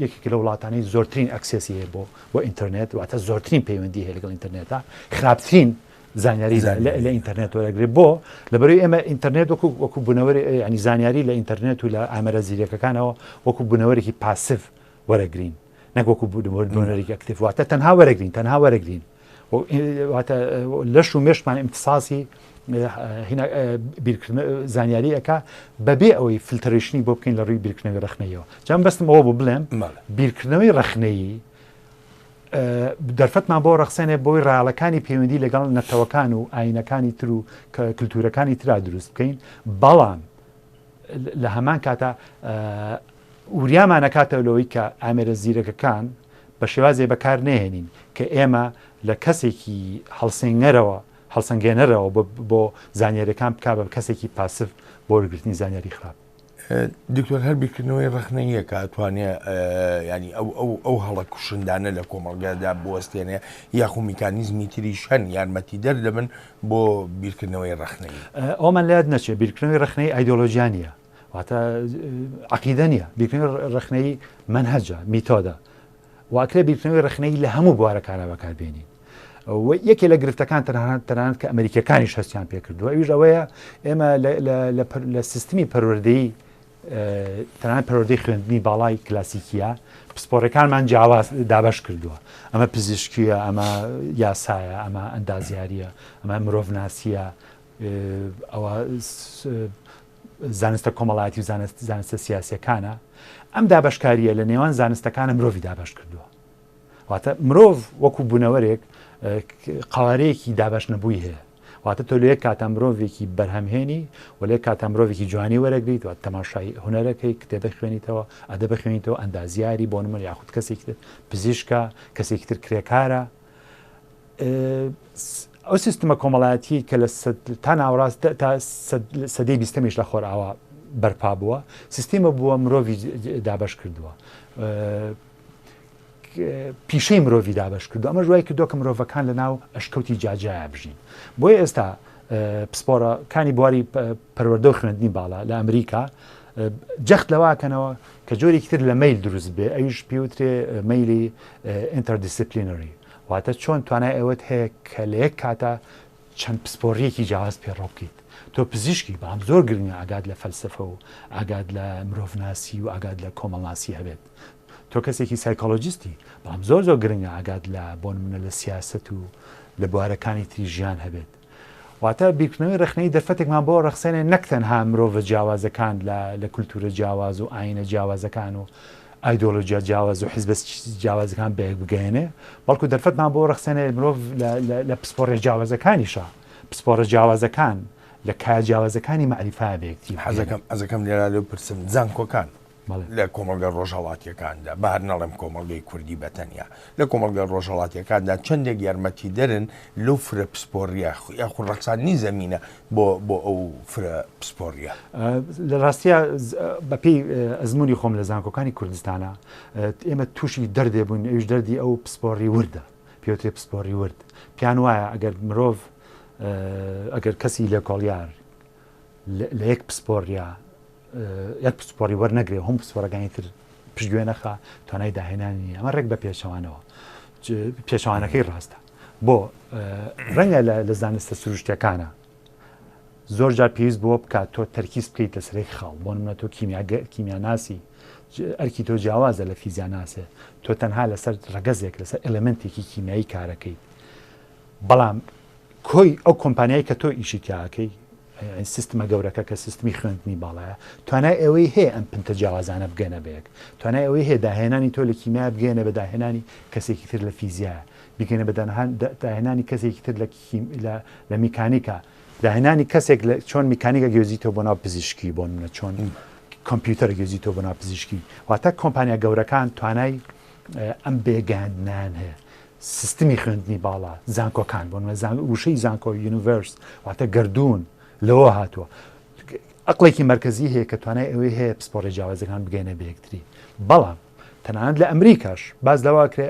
یەکێک لە وڵاتانی زۆرترین access ی هەیە بۆ بۆ ئینتەرنێت واتە زۆرترین پەیوەندی هەیە لەگەڵ ئینتەرنێتە خراپترین زانیاری لە ئینتەرنێت وەرەگرێت بۆ لەبەرەی ئێمە ئینتەرنێت وەکو وەکو بوونەوەری ینی زانیاری لە ئینتەرنێت و لە ئامێرە زیرەکەکانەوە وەکو بوونەوەرێکی passive وەرەگرین نەک وەکو بوونەوەرێکی active واتە تەنها وەرەگرین تەنها وەرەگرین واتە لەش و مێشکمان ئیمتساسی زانیاری ئەک بەبێ ئەوەی filtration ی بۆ بکەین لە ڕووی بیرکردنەوەی ڕخنەیەوە جام بەستم ئەوە بۆ بڵێم بیرکردنەوەی ڕخنەیی دەرفەتمان بۆ ڕەخسێنێ بۆی ڕایەڵەکانی پەیوەندی لەگەڵ نەتەوەکان و ئاینەکانی تر و کللتورەکانی ترا دروست بکەین بەڵام لە هەمان کاتا وریامان ئەکاتەوە لەوەی کە ئامێرە زیرەکەکان بە شێوازێ بەکار نەهێنین کە ئێمە لە کەسێکی هەڵسێنگەرەوە هەڵسەنگێنەرەوە بۆ زانیاریەکان بک بە کەسێکی passive بۆ وەرگرتنی زانیاری خراپ. دکتۆر هەر بیرکردنەوەی ڕەخنەییە کە ئەتوانێ ینی ئەو ئەو ئەو هەڵە کوشندانە لە کۆمەڵگادا بوەستێنێ یاخو میکانیزمی تریش هەن یارمەتیدەر دەبن بۆ بیرکردنەوەی ڕەخنەیی. ئەومان لە یاد نەچێ بیرکردنەوەی ڕەخنەیی ئایدۆلۆژیا نییە واتە عەقیدە نییە بیرکردنەوەی ڕەخنەیی مەنهەجە میتۆدە واکرێ بیرکردنەوەی ڕەخنەیی لە هەموو بوارەکانە بەکاربێنین و یەکێ لە گرفتەکان تەنانەت تەنانەت کە ئەمریکیەکانیش هەستیان پێکردووە ئەویش ئەوەیە ئێمە لە سیستمی پەروەردەیی تەنانەت پەروەردەی خوێندنی باڵای کلاسیکیە پسپۆڕەکانمان جیاواز دابەش کردووە ئەمە پزیشکیە ئەمە یاسایە ئەمە ئەندازیاریە ئەمە مرۆڤناسیە ئەوە زانستە کۆمەڵایەتی و زانستە سیاسەکانە ئەم دابشکاریە لە نێوان زانستەکانە مرۆڤی دابش کردووە واتە مرۆڤ وەکو بوونەوەرێک قوارەیەکی دابش نەبووی هەیە واتە تۆ لە یەک کاتا مرۆڤێکی بەرهەمهێنی و لە یەک کاتا مرۆڤێکی جوانی وەرەگریت و تەماشای هونەرەکەی کتێبە خوێنیتەوە ئەدەبە خوێنیتەوە ئەندازیاری بۆ نمونە یاخود کەسێکی تر پزیشکە کەسێکی تر کرێکارە ئەو سیستمە کۆمەڵایەتی کە لە تا ناوەڕاست تا سەدەی بیستەمیش لە خۆرئاوا بەرپا بووە سیستمە بووە مرۆڤی دابەش کردووە. پیشەی مرۆڤی دابەش کردو ئەمەش وای کردووە کە مرۆڤەکان لە ناو ئەشکەوتی جیاجیایا بژین. بۆیە ئێستا پسپۆڕەکانی بواری پەروەردە و خوێندنی باڵا لە ئەمریکا جەخت لەوە کەنەوە کە جۆرێکی تر لە مەیل دروست بێ ئەویش پێوترێ مەیلی interdisciplinary واتە چۆن توانای ئەوەت هەیە کە لە یەک کاتە چەند پسپۆڕیەکی جیاواز پێڕەو بکەیت تۆ پزیشکی بەڵام زۆر گرنگە ئاگات لە فەلسەفە و ئاگات لە مرۆڤناسی و ئاگات لە کۆمەڵناسی هەبێت تۆ کەسێکی سایکۆلۆجیستی بەڵام زۆر زۆر گرنگە ئاگات لە بۆ نمونە لە سیاسەت و لە بوارەکانی تری ژیان هەبێت واتە بیرکردنەوەی ڕەخنەیی دەرفەتێکمان بۆ ڕەخسێنێ نەک تەنها مرۆڤە جیاوازەکان لە لە کولتوورە جیاواز و ئاینە جیاوازەکان و ئایدۆلۆژیا جیاواز و حیزبە جیاوازەکان بەیەک بگەیەنێ بەڵکو دەرفەتمان بۆ ڕەخسێنێ مرۆڤ لە پسپۆڕە جیاوازەکانیشا پسپۆڕە جیاوازەکان لە کایە جیاوازەکانی مەعریفە بەیەکتری حەزەکەم حەزەکەم لێرا لێو پرسم زانکۆکان لە کۆمەڵگە ڕۆژهەڵاتیەکاندا، با هەر نەڵێم کۆمەڵگەی کوردی بە تەنیا، لە کۆمەڵگە ڕۆژهەڵاتیەکاندا چەندێک یارمەتیدەرن لەو فرە پسپۆڕیە یاخود ڕەخساندنی زەمینە بۆ بۆ ئەو فرە پسپۆڕیە؟ لە ڕاستیا بەپێی ئەزموونی خۆم لە زانکۆکانی کوردستانا ئێمە تووشی دەردێ بووین ئەویش دەردی ئەو پسپۆڕی وردە پێوترێ پسپۆڕی ورد پێیان وایە ئەگەر مرۆڤ ئەگەر کەسی لێکۆڵیار لە یەک پسپۆڕیا یەک پسپۆڕی وەرنەگرێ هەم پسپۆڕەکانی تر پشتگوێ نەخا توانای داهێنانی نییە ئەمە ڕێک بە پێچەوانەوە پێچەوانەکەی ڕاستە بۆ ڕەنگە لە زانستە سروشتەکانە زۆر جار پێویست بۆ بکات تۆ تەرکیز بکەیت لەسەر یەک خاڵ بۆ نمونە تۆ کیمیاناسی ئەرکی تۆ جیاوازە لە فیزیاناسێ تۆ تەنها لەسەر ڕەگەزێک لەسەر element ێکی کیمیایی کارەکەیت بەڵام کۆی ئەو کۆمپانیای کە تۆ ئیشی تیاکەی سیستمە گەورەکە کە سیستمی خوێندنی باڵایە توانای ئەوەی هەیە ئەم پنتە جیاوازانە بگەنە بەیەک توانای ئەوەی هەیە داهێنانی تۆ لە کیمیا بگەێنە بە داهێنانی کەسێکی تر لە فیزیا بگەێنە بە داهێنانی کەسێکی تر لە لە میکانیکا داهێنانی کەسێک لە چۆن میکانیکە گوێزیتەوە بۆ ناو پزیشکی بۆ منە چۆن کۆمپیوتەر گوێزیتەوە بۆ ناو پزیشکی واتە کۆمپانیا گەورەکان توانای ئەم بێگەاندنیان هەیە سیستمی خوێندنی باڵا، زانکۆکان، بۆ نمونە وشەی زانکۆ، universe، واتە گەردوون، لەوە هاتووە. ئەقڵێکی مەرکەزی هەیە کە توانای ئەوەی هەیە پسپۆڕی جیاوازەکان بگەینە بە یەکتری. بەڵام تەنانەت لە ئەمریکاش باس لەوە کرێ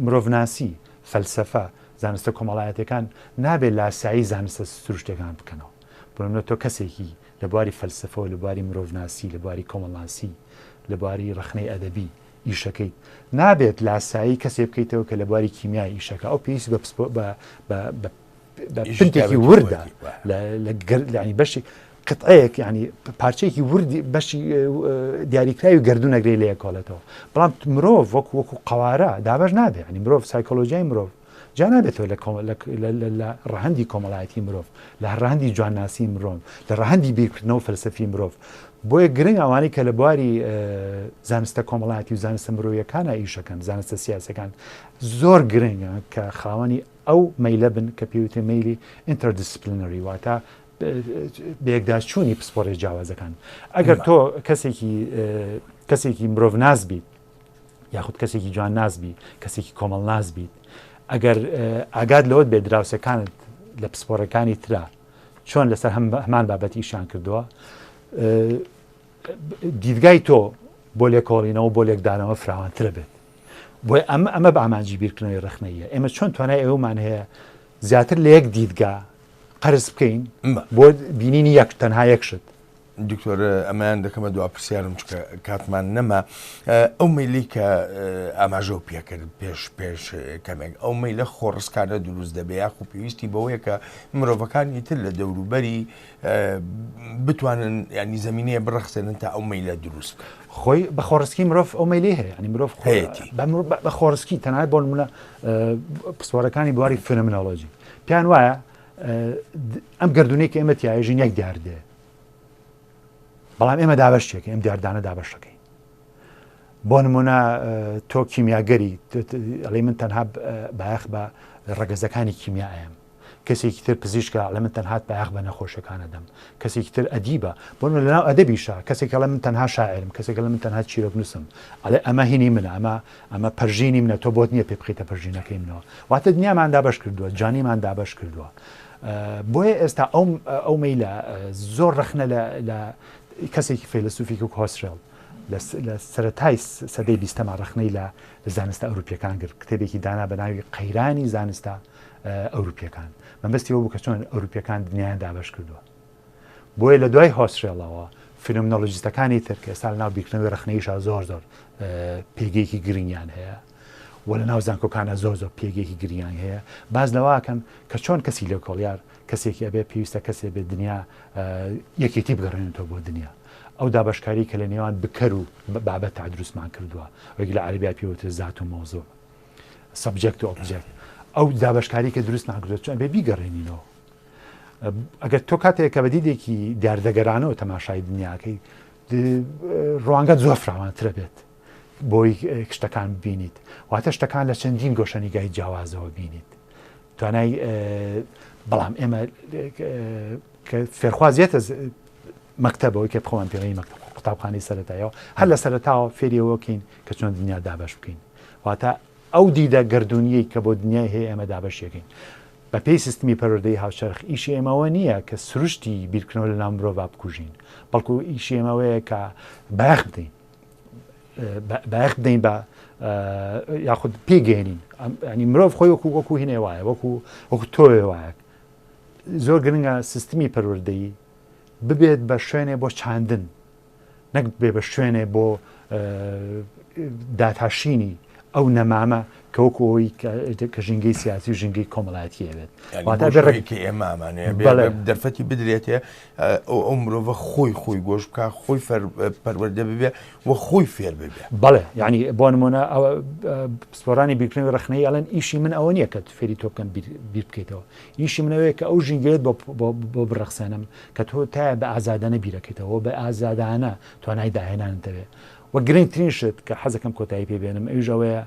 مرۆڤناسی، فەلسەفە، زانستە کۆمەڵایەتیەکان نابێت لاسایی زانستە سروشتیەکان بکەنەوە. بۆ نمونە تۆ کەسێکی لە بواری فەلسەفەوە، لە بواری مرۆڤناسی، لە بواری کۆمەڵناسی، لە بواری ڕەخنەی ئەدەبی، ئیشەکەیت نابێت لاسایی کەسێ بکەیتەوە کە لە بواری کیمیای ئیشەکە ئەو پێویستی بە پسپۆ بە بە بە بە پنتێکی وردە لە ینی بەشی قطعەیەک ینی پارچەیەکی وردی بەشی دیاریکراوی گردون نەگرێ لە یەکۆڵێتەوە بەڵام مرۆڤ وەکو وەکو قوارە دابش نابێ ینی مرۆڤ سایکۆلۆژیای مرۆڤ جیا نابێتەوە لە ڕەهەندی کۆمەڵایەتی مرۆڤ، لە ڕەهەندی جوانناسی مرۆڤ، لە ڕەهەندی بیرکردنەوە فەلسەفی مرۆڤ. بۆیە گرنگ ئەوانەی کە لە بواری زانستە کۆمەڵایەتی و زانستە مرۆیەکانە ئیشەکەن، زانستە سیاسەکان، زۆر گرنگە کە خاوەنی ئەو مەیلە بن کە پێوترێ مەیلی interdisciplinary، واتە بەیەکداچوونی پسپۆڕیە جیاوازەکان. ئەگەر تۆ کەسێکی کەسێکی مرۆڤناس بیت، یاخود کەسێکی جوانناس بی کەسێکی کۆمەڵناس بیت ئەگەر ئاگات لەوەت بێت دراوسەکانت لە پسپۆڕەکانی ترا چۆن لەسەر هەم هەمان بابەتی ئیشان کردووە دیدگای تۆ بۆ لێکۆڵینەوە بۆ لێکدانەوە فراوانترە بێت بۆی ئەمە ئەمە بە ئامانجی بیرکردنەوەی ڕەخنەیە ئێمە چۆن توانای ئەومان هەیە زیاتر لە یەک دیدگا قەرز بکەین بۆ بینینی یەک تەنها یەک شت دکتۆر ئەمەیان دەکەمە دوا پرسیارم چکە کاتمان نەما ئەو مەیلی کە ئاماژە و پێکرد پێش پێش کەمێک ئەو مەیلە خۆڕسکانە دروست دەبێ یاخو پێویستی بەوەیە کە مرۆڤەکانی تر لە دەوروبەری بتوانن ینی زمینەیە بڕەخسێنن تا ئەو مەیلە دروست بکەن. خۆی بە خۆڕسکی مرۆڤ ئەو مەیلی هەیە ینی مرۆڤ خۆیەتی بە خۆڕسکی تەنها بۆ نمونە پسپۆرەکانی بواری فێنۆمینۆلۆژی پێیان وایە ئەم گردونەی کە ئێمە تیاژین یەک دیاردێ بەڵام ئێمە دابەشێک ئەم دیاردانە دابەشەکەین بۆ نمونە تۆ کیمیاگەری ئەڵێ من تەنها بایەخ بە ڕەگەزەکانی کیمیا ئەم کەسێکی تر پزیشکە ئەڵێ من تەنها بایەخ بە نەخۆشەکانە دەم کەسێکی تر ئەدیبە بۆ لەناو ئەدەبیشە کەسێک ئەڵێ من تەنها شاعرم کەسێک ئەڵێ من تەنها چیرۆک نووسم ئەڵێ ئەمە هینی منە ئەمە ئەمە پەرژینی منە تۆ بۆت نییە پێ بخەیتە پەرژینەکەی منەوە واتە دنیامان دابەش کردووە جانیمان دابەش کردووە بۆیە ئێستا ئەو ئەو مەیلە زۆر ڕەخنە لە کەسێکی فەیلەسوفێکی وەک هۆسرێڵ. لە سەرەتای سەدەی بیستەما ڕەخنەی لە زانستە ئەوروپیەکان گرت، کتێبێکی دانا بە ناوی قەیرانی زانستە ئەوروپیەکان. مەبەستی ئەوە بوو کە چۆن ئەوروپیەکان دنیایان دابەش کردووە. بۆیە لە دوای هۆسرێڵەوە فینۆمنۆلۆجیستەکانی تر کە ئێستا لەناو بیرکردنەوەی ڕەخنەییشا زۆر زۆر پێگەیەکی گرنگیان هەیە و لە ناو زانکۆکانە زۆر زۆر پێگەیەکی گرنگیان هەیە باز لەواکەن کە چۆن کەسی لێکۆڵیار کەسێکی ئەبێ پێویستە کەسێ بێ دنیا یەکێتی بگەڕێنێتەوە بۆ دنیا ئەو دابەشکاری کە لە نێوان بکەر و بابەت تا دروستمان کردووە وەک لە عەربیا پێوترێت زات و مەوزوع subject و object ئەو دابەشکاری کە دروستمان کردووە چۆن بێ بیگەڕێنینەوە ئەگەر تۆ کاتێک کە بە دیدێکی دیاردەگەرانەوە تەماشای دنیاکەی ڕوانگەت زۆر فراوانترە بێت بۆی شتەکان ببینیت واتە شتەکان لە چەندین گۆشەنیگای جیاوازەوە بینیت توانای بەڵام ئێمە کە فێرخوازیێتە مەکتەبەوەی کە خۆمان پێڵین مەکتەب قوتابخانەی سەرەتایەوە هەر لە سەرەتاوە فێریەوەکەین کە چۆن دنیا دابەش بکەین واتە ئەو دیدە گەردوونیەی کە بۆ دنیای هەیە ئێمە دابەشیەکەین. بە پێی سیستمی پەروەردەی هاوچەرخ ئیشی ئێمە ئەوە نییە کە سروشتی بیرکردنەوە لە ناو مرۆڤا بکوژین، بەڵکو ئیشی ئێمە ئەوەیە کە بایەخ بدەین بایەخ بدەین بە یاخود پێگەێنین ینی مرۆڤ خۆی وەکو وەکو هینێ وایە وەکو وەکو تۆێ وایە زۆر گرنگە سیستمی پەروەردەیی ببێت بە شوێنێ بۆ چاندن نەک بێ بە شوێنێ بۆ داتاشینی ئەو نەمامە کە وەکو ئەوەی کە ژینگەی سیاسی و ژینگەی کۆمەڵایەتی هەبێت. واتە ئەبێ ڕێک ئێمامانەیە دەرفەتی بدرێتێ ئەو مرۆڤە خۆی خۆی گۆش بکە خۆی پەروەردە ببێ و خۆی فێر ببێ. بەڵێ یعنی بۆ نمونە پسپۆرانی بیرکردنەوەی ڕەخنەیی ئەڵێن ئیشی من ئەوە نییە کە فێری تۆ بکەم بیر بکەیتەوە ئیشی من ئەوەیە کە ئەو ژینگەیەت بۆ بڕەخسێنم کە تۆ تا بە ئازادانە بیرەکەیتەوە بە ئازادانە توانای داهێنانت دەوێت و گرنگترین شت کە حەزەکەم کۆتایی پێ بێنم ئەویش ئەوەیە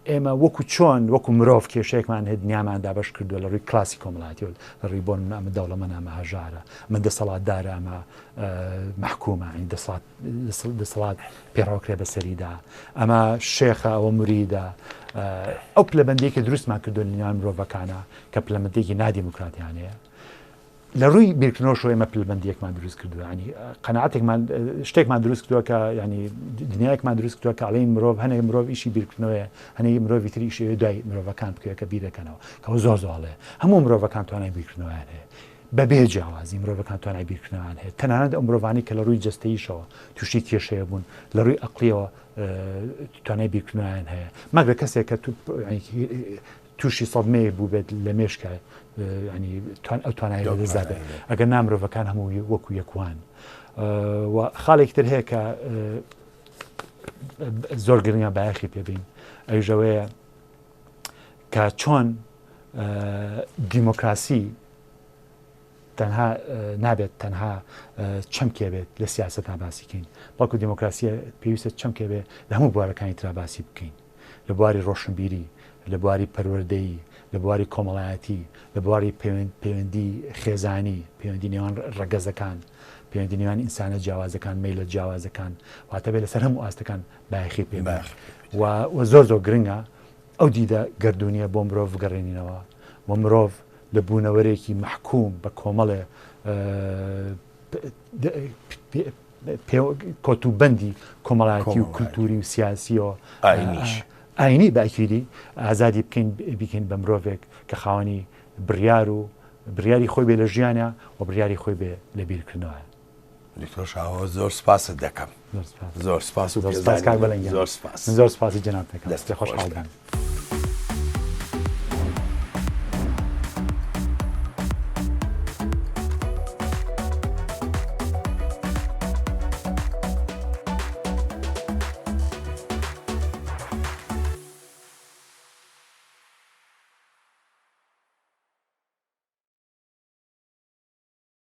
ئێمە وەکو چۆن وەکو مرۆڤ کێشەیەکمان هەیە دنیامان دابەش کردووە لە ڕووی کلاسی کۆمەڵایەتی و لە ڕووی بۆن ئەمە دەوڵەمەنە ئەمە هەژارە ئەمە دەسەڵاتدارە ئەمە مەحکومە یانی دەسەڵات دەسەڵات پێڕەوکرێ بەسەریدا ئەمە شێخە ئەوە مریدە ئەو پلەبەندی کە دروستمان کردو لە نێوان مرۆڤەکانە کە پلەمەندێکی نادیموکراتیانەیە لە ڕووی بیرکردنەوەشەوە ئێمە پلەبەندییەکمان دروست کردووە ینی قەناعەتێکمان شتێکمان دروست کردووە کە ینی دنیایەکمان دروست کردووە کە ئەڵێین مرۆڤ هەنێک مرۆڤ ئیشی بیرکردنەوەیە هەنێک مرۆڤی تر ئیشی دوای مرۆڤەکان بکەوێت کە بیرەکەنەوە کەەوە زۆر زۆڵەیە هەموو مرۆڤەکان توانای بیرکردنەوەیان هەیە بەبێ جیاوازی مرۆڤەکان توانای بیرکردنەوەیان هەیە تەنانەت ئەو مرۆڤانی کە لە ڕووی جەستەییشەوە تووشی کێشەیە بوون لە ڕووی ئەقلیەوە توانای بیرکردنەوەیان هەیە مەگەر کەسێک کە تووشی سەدمەیەک بووبێت لە مێشکا ینی توان ئەو توانای لەدەستدا بێت ئەگەر نا مرۆڤەکان هەموو وەکو یەکوان و خاڵێکی تر هەیە کە زۆر گرنگە بایەخی پێبین ئەویش ئەوەیە کە چۆن دیموکراسی تەنها نابێت تەنها چەمکێ بێت لە سیاسەتا باسی کەین بەڵکو دیموکراسیە پێویستە چەمکێ بێ لە هەموو بوارەکانی ترا باسی بکەین لە بواری ڕۆشنبیری، لە بواری پەروەردەیی، لە بواری کۆمەڵایەتی، لە بواری پەیوەندی خێزانی، پەیوەندی نێوان ڕەگەزەکان، پەیوەندی نێوان ئینسانە جیاوازەکان، مەیلە جیاوازەکان، واتە بێ لەسەر هەموو ئاستەکان بایەخی پێ بدەین. و زۆر زۆر گرنگە ئەو دیدە گەردوونیە بۆ مرۆڤ بگەڕێنینەوە و مرۆڤ لە بوونەوەرێکی مەحکوم بە کۆمەڵێ کۆتوبەندی کۆمەڵایەتی و کولتوری و سیاسیەوە ئاینیش ئاینی بە ئەکیدی ئازادی بکەین بیکەین بە مرۆڤێک کە خاوەنی بڕیار و بڕیاری خۆی بێ لە ژیانە و بڕیاری خۆی بێ لە بیرکردنەوە. دکتۆر شاهۆ زۆر سپاست دەکەم زۆر سپاس و زۆر سپاس زۆر سپاس زۆر سپاسی جەنابت دەکەم دەست خۆش.